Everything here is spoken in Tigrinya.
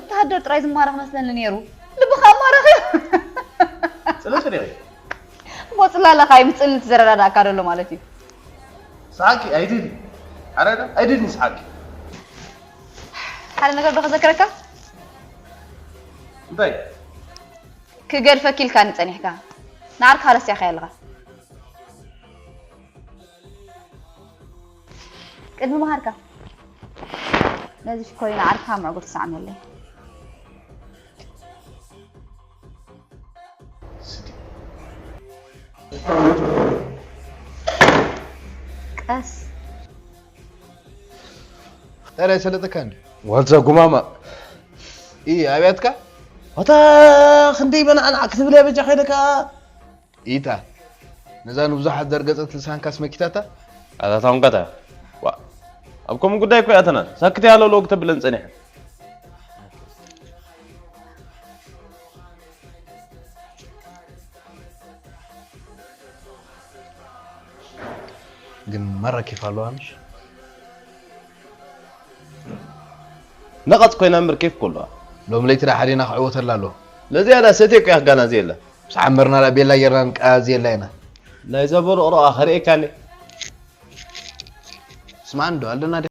ወተሃደር ጥራይ ዝማረኽ መስለኒ ነይሩ። ልብኻ ኣማረኽ እዩ። ጽለይ ጸኒቐ። እሞ ጽላለኻ ይምጽእኒ እቲ ዘረዳዳእካ ዘሎ ማለት እዩ። ሰሓቂ ኣይድል። ሓረዳ ኣይድል ንስሓቂ። ሓደ ነገር ዶ ክዘክረካ? እንታይ? ክገድፈኪ ኢልካኒ ጸኒሕካ። ንዓርካ ረሲዕካ ኣለኻ። ቅድሚ ምሃርካ ነዚ ሽኮሪና ዓርካ ምዕጉር ትሰዓመለይ። ቀስ እንታይ ናይ ሰለጠካ እንዲ ዋልዛ ጉማማ ኢ ኣብያትካ ዋታ ክንደይ በናዕናዕ ክትብል እያ በጃ ከይደካ ኢታ ነዛ ንብዙሓት ዘርገጸት ልሳንካስ መኪታታ ኣታ ታውን ቀታ ዋ ኣብ ከምኡ ጉዳይ እኮ ያተና ሳክት ያለው ሎግ ተብለን ጸኒሐ ግን መረኪፍ ኣለዋ ምሽ ነቐጽ ኮይና ምርኬፍ ኮለዋ ሎም ለይቲ ዳ ሓዲና ክዕወተላ ኣለዎ ለዚያዳ ሰቴ እኮ ያጋና ዜላ ምስ ዓመርና ዳ ቤላ ጌርና ንቃዚ የላ ኢና ናይ ዘበሩ ሮኣ ኸርእየካኒ ስማዕ እንዶ ኣለና